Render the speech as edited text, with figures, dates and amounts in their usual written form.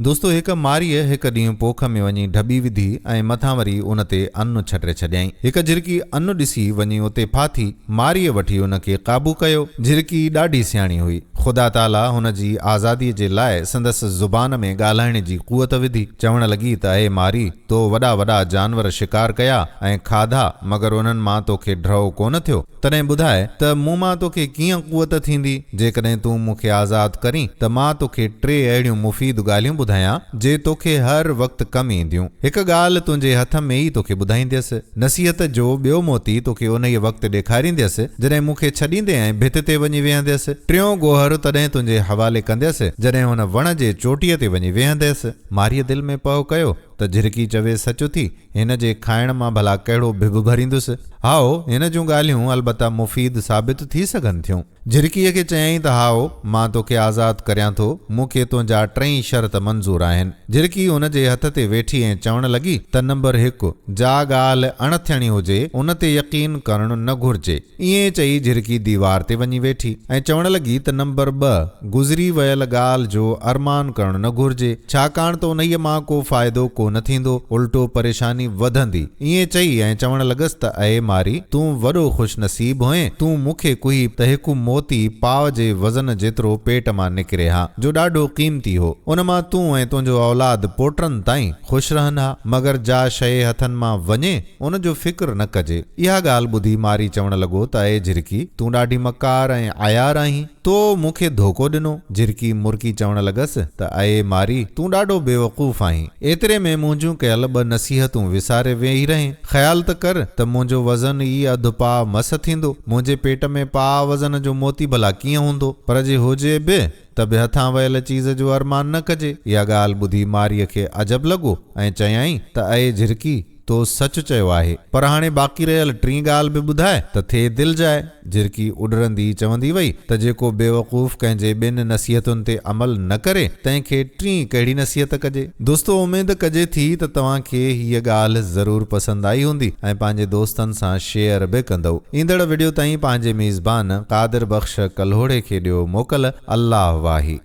دوستو هڪ ماريء هڪ ڏينهن پوک ۾ وڃي ڍٻي وڌي ۽ مٿان وري ان تي ان ڇٽي ڇڏيائين. هڪ جهرڪي ان ڏسي وڃي اتي ڦاٿي. ماريء وٺي ان کي قابو ڪيو. جهرڪي ڏاڍي سياڻي هئي. خدا تعاليٰ هن جي آزاديء جي لاء سندس زبان ۾ ڳالهائڻ جي قوت وڌي. چوڻ لڳي ته اي ماري! تو وڏا وڏا جانور شڪار ڪيا ۽ کاڌا، مگر انهن مان توکي ڍؤ ڪونه ٿيو. تڏهن ٻڌاء ته مون مان توکي ڪيئن قوت ٿيندي؟ جيڪڏهن تون مون کي آزاد ڪرين ته مان توکي ٽي اهڙيون مفيد ڳالهيون ٻڌايان، جي توکي هر وقت ڪم اينديون. هڪ ڳالهه تنهنجي هٿ ۾ ئي توکي ٻڌائينديس. نصيحت جو ٻيو موتي توکي انهيء وقت ڏيکارينديس، جڏهن مون کي ڇڏيندين ۽ ڀت تي وڃي ويهنديس. ٽيون گوهر تڏهن تنهنجي حوالي ڪنديس، جڏهن هن وڻ جي چوٽيء تي وڃي ويهنديس. ماريء دل ۾ پهه ڪيو ته جهرڪي چوي سچ ٿي، هن جي کائڻ مان ڀلا ڪهڙو ڀڀ ڀريندس؟ هائو، هن جون ڳالهيون البته مفيد ثابت ٿي سگهن ٿيون. جهرڪيء کي چيائين ته هائو، مان توکي آزاد ڪريان ٿو، مون کي تنهنجا ٽئي شرط منظور آهن. جهرڪي هن جي هٿ تي ويٺي ۽ چوڻ لڳي ته نمبر هڪ، جا ڳالهه اڻ ٿيڻي هجي، ان تي يقين ڪرڻ نه گهرجي. ائين چئي جهرڪي ديوار تي وڃي ويٺي ۽ چوڻ لڳي ته نمبر ٻه، گذري ويل ڳالهه جو ارمان ڪرڻ نه گهرجي، ڇاڪاڻ ته انهيء مان ڪو فائدو ڪو نه ٿيندو، الٽو پريشاني وڌندي. ائين چئي ۽ چوڻ لڳس ته اي ماري، تون وڏو خوش نصيب هئين، تون مون کي ڪهي ته هڪ موتي پاء جي وزن جيترو پيٽ مان نڪري ها، جو ڏاڍو قيمتي هو. ان مان تون ۽ تنهنجو اولاد پوٽن تائين خوش رهن ها، مگر جا شيء هٿن مان وڃي، ان جو فڪر نه ڪجي. اها ڳالهه ٻڌي ماري چوڻ لڳو ته اي جهرڪي، تون ڏاڍي مڪار ۽ عيار آهين. تو مون کي ڌوڪو ڏنو. جهرڪي مرڪي چوڻ لڳس ته اي ماري، تون ڏاڍو بيوقوف آهين. ايتري ۾ منهنجون ڪيل ٻه نصيحتون وساري ويهي رهين. خيال ته ڪر ته منهنجو وزن ئي اڌ پاء مس ٿيندو. منهنجي پيٽ ۾ پاء وزن جو موتي ڀلا ڪيئن هوندو؟ پر جي هجي به ته به هٿان ويل چيز جو ارمان نه ڪجي. اها ڳالهه ٻڌي ماريء کي عجب لڳو ۽ چيائين ته اي جهرڪي! تو سچ چيو آهي، پر هاڻي باقي رهيل ٽين ڳالهه به ٻڌاء ته ٿئي دل جاء. جهرڪي اڏرندي چوندي وئي ته جيڪو بيوقوف ڪنهن جي ٻن نصيحتن تي عمل نه ڪري، تنهن کي ٽين ڪهڙي نصيحت ڪجي؟ دوستو اميد ڪجي ٿي ته توهان کي هيء ڳالهه ضرور پسند آئي هوندي ۽ پنهنجي دوستن سان شيئر به ڪندؤ. ايندڙ وڊيو تائين پنهنجي ميزبان قادر بخش ڪلهوڙي کي ڏيو موڪل. الله واهي.